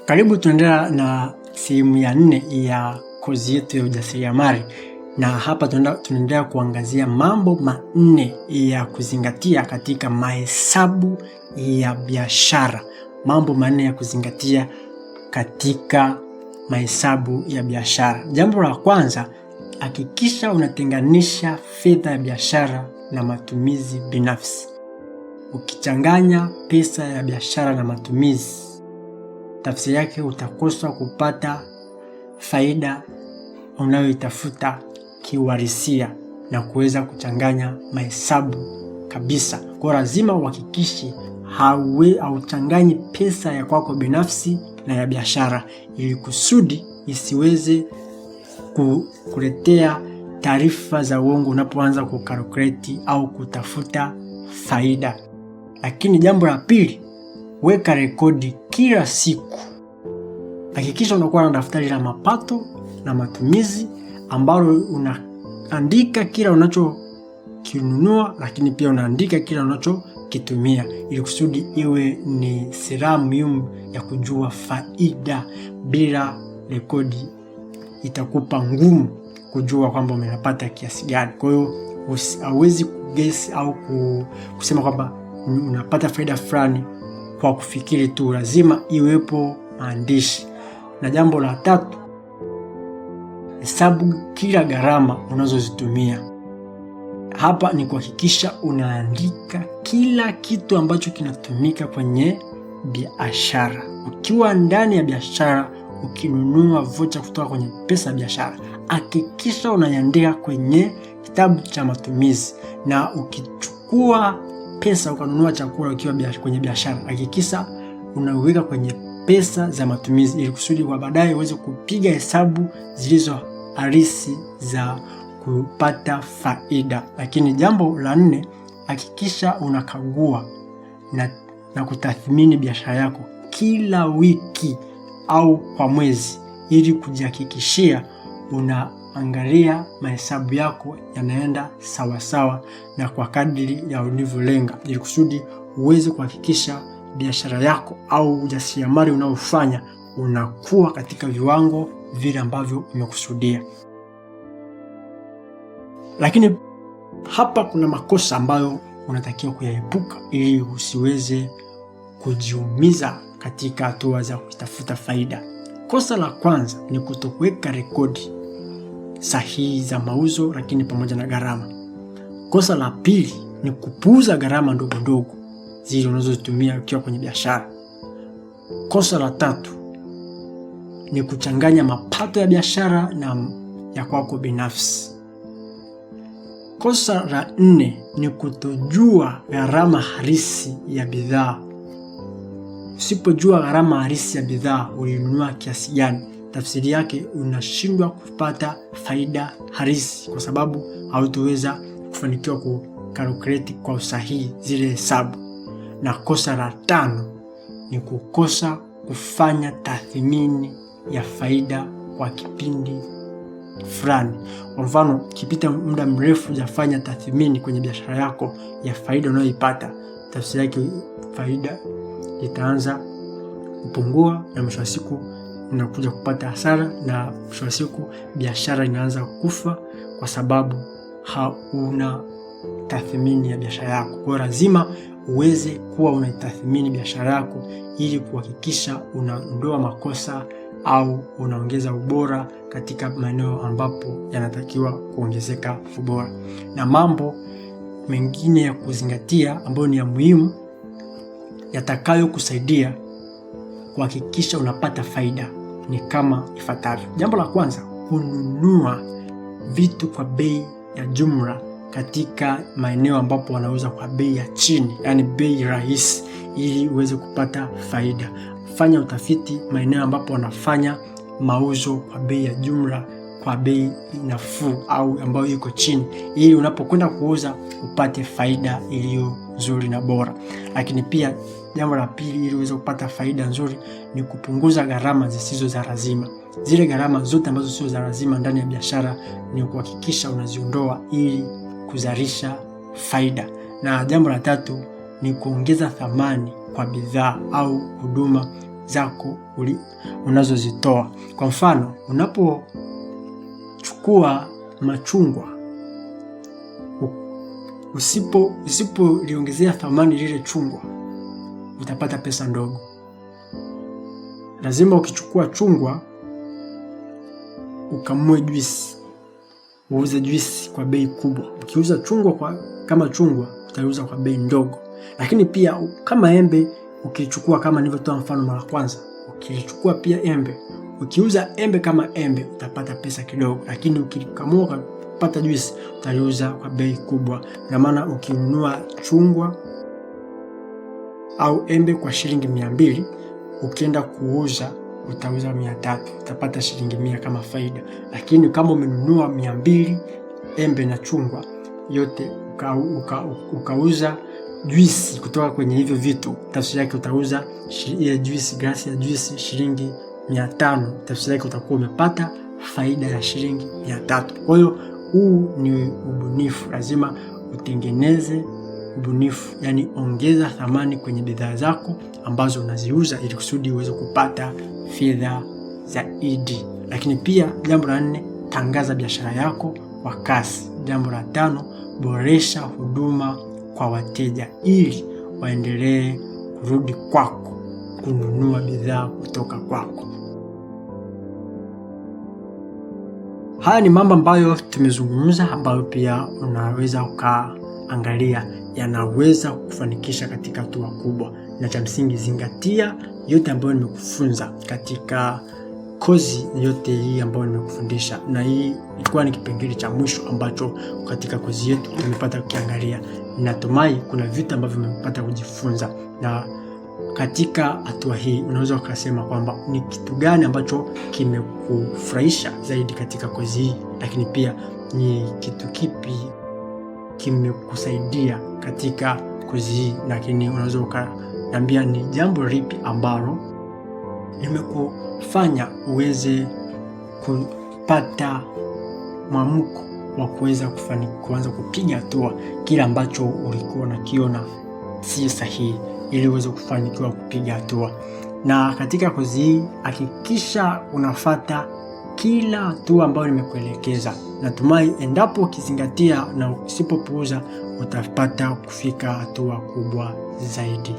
Karibu, tunaendelea na sehemu ya nne ya kozi yetu ya ujasiriamali, na hapa tunaendelea kuangazia mambo manne ya kuzingatia katika mahesabu ya biashara. Mambo manne ya kuzingatia katika mahesabu ya biashara. Jambo la kwanza, hakikisha unatenganisha fedha ya biashara na matumizi binafsi. Ukichanganya pesa ya biashara na matumizi, tafsiri yake utakosa kupata faida unayoitafuta kiuhalisia na kuweza kuchanganya mahesabu kabisa. Kwa lazima uhakikishe hauchanganyi pesa ya kwako binafsi na ya biashara, ili kusudi isiweze kukuletea taarifa za uongo unapoanza kukalkuleti au kutafuta faida. Lakini jambo la pili, weka rekodi kila siku. Hakikisha unakuwa na daftari la mapato na matumizi ambalo unaandika kila unachokinunua, lakini pia unaandika kila unachokitumia, ili kusudi iwe ni silaha muhimu ya kujua faida. Bila rekodi itakupa ngumu kujua kwamba umepata kiasi gani. Kwa hiyo hauwezi kugesi au kusema kwamba unapata faida fulani kwa kufikiri tu, lazima iwepo maandishi. Na jambo la tatu, hesabu kila gharama unazozitumia. Hapa ni kuhakikisha unaandika kila kitu ambacho kinatumika kwenye biashara. Ukiwa ndani ya biashara, ukinunua vocha kutoka kwenye pesa ya biashara, hakikisha unaiandika kwenye kitabu cha matumizi, na ukichukua pesa ukanunua chakula ukiwa kwenye biashara, hakikisha unaweka kwenye pesa za matumizi, ili kusudi kwa baadaye uweze kupiga hesabu zilizo halisi za kupata faida. Lakini jambo la nne, hakikisha unakagua na kutathmini biashara yako kila wiki au kwa mwezi, ili kujihakikishia unaangalia mahesabu yako yanaenda sawasawa na kwa kadri ya ulivyolenga, ili kusudi uweze kuhakikisha biashara yako au ujasiriamali unaofanya unakuwa katika viwango vile ambavyo umekusudia. Lakini hapa kuna makosa ambayo unatakiwa kuyaepuka ili usiweze kujiumiza katika hatua za kutafuta faida. Kosa la kwanza ni kutokuweka rekodi sahihi za mauzo, lakini pamoja na gharama. Kosa la pili ni kupuuza gharama ndogo ndogo zile unazozitumia ukiwa kwenye biashara. Kosa la tatu ni kuchanganya mapato ya biashara na ya kwako binafsi. Kosa la nne ni kutojua gharama halisi ya bidhaa. Usipojua gharama halisi ya bidhaa ulinunua kiasi gani, tafsiri yake unashindwa kupata faida halisi, kwa sababu hautoweza kufanikiwa kukalkuleti kwa usahihi zile hesabu. Na kosa la tano ni kukosa kufanya tathmini ya faida kwa kipindi fulani. Kwa mfano, kipita muda mrefu hujafanya tathmini kwenye biashara yako ya faida unayoipata, tafsiri yake faida itaanza kupungua na mwisho wa siku unakuja kupata hasara, na mwisho wa siku biashara inaanza kufa kwa sababu hauna tathmini ya biashara yako. Kwa hiyo lazima uweze kuwa unaitathmini biashara yako ili kuhakikisha unaondoa makosa au unaongeza ubora katika maeneo ambapo yanatakiwa kuongezeka ubora. Na mambo mengine ya kuzingatia ambayo ni ya muhimu yatakayokusaidia kuhakikisha unapata faida ni kama ifuatavyo. Jambo la kwanza, kununua vitu kwa bei ya jumla katika maeneo ambapo wanauza kwa bei ya chini, yani bei rahisi, ili uweze kupata faida. Fanya utafiti maeneo ambapo wanafanya mauzo kwa bei ya jumla, kwa bei nafuu au ambayo iko chini, ili unapokwenda kuuza upate faida iliyo nzuri na bora. Lakini pia jambo la pili, ili uweze kupata faida nzuri ni kupunguza gharama zisizo za lazima. Zile gharama zote ambazo sio za lazima ndani ya biashara ni kuhakikisha unaziondoa ili kuzalisha faida. Na jambo la tatu ni kuongeza thamani kwa bidhaa au huduma zako unazozitoa. Kwa mfano, unapochukua machungwa usipoliongezea thamani lile chungwa utapata pesa ndogo. Lazima ukichukua chungwa ukamue juisi, uuze juisi kwa bei kubwa. Ukiuza chungwa kama chungwa utauza kwa bei ndogo. Lakini pia kama embe ukichukua, kama nilivyotoa mfano mara kwanza, ukichukua pia embe, ukiuza embe kama embe utapata pesa kidogo, lakini ukikamua ukapata juisi utaliuza kwa bei kubwa. Na maana ukinunua chungwa au embe kwa shilingi 200, ukienda kuuza utauza 300, utapata shilingi 100 kama faida. Lakini kama umenunua 200 embe na chungwa yote ukauza juisi kutoka kwenye hivyo vitu, tafsiri yake utauza ile juisi, glasi ya juisi shilingi 500, tafsiri yake utakuwa umepata faida ya shilingi 300. Kwa hiyo huu ni ubunifu, lazima utengeneze ubunifu, yani ongeza thamani kwenye bidhaa zako ambazo unaziuza ili kusudi uweze kupata fedha zaidi. Lakini pia jambo la nne, tangaza biashara yako kwa kasi. Jambo la tano, boresha huduma kwa wateja ili waendelee kurudi kwako kununua bidhaa kutoka kwako. Haya ni mambo ambayo tumezungumza, ambayo pia unaweza ukaangalia yanaweza kufanikisha katika hatua kubwa, na cha msingi zingatia yote ambayo nimekufunza katika kozi yote hii ambayo nimekufundisha, na hii ilikuwa ni kipengele cha mwisho ambacho katika kozi yetu tumepata kukiangalia. Natumai kuna vitu ambavyo umepata kujifunza, na katika hatua hii unaweza ukasema kwamba ni kitu gani ambacho kimekufurahisha zaidi katika kozi hii, lakini pia ni kitu kipi kimekusaidia katika kozi hii, lakini unaweza ukaniambia ni jambo lipi ambalo limekufanya uweze kupata mwamko wa kuweza kuanza kupiga hatua kile ambacho ulikuwa unakiona si sahihi, ili uweze kufanikiwa kupiga hatua. Na katika kozi hii hakikisha unafata kila hatua ambayo nimekuelekeza. Natumai endapo ukizingatia na usipopuuza utapata kufika hatua kubwa zaidi.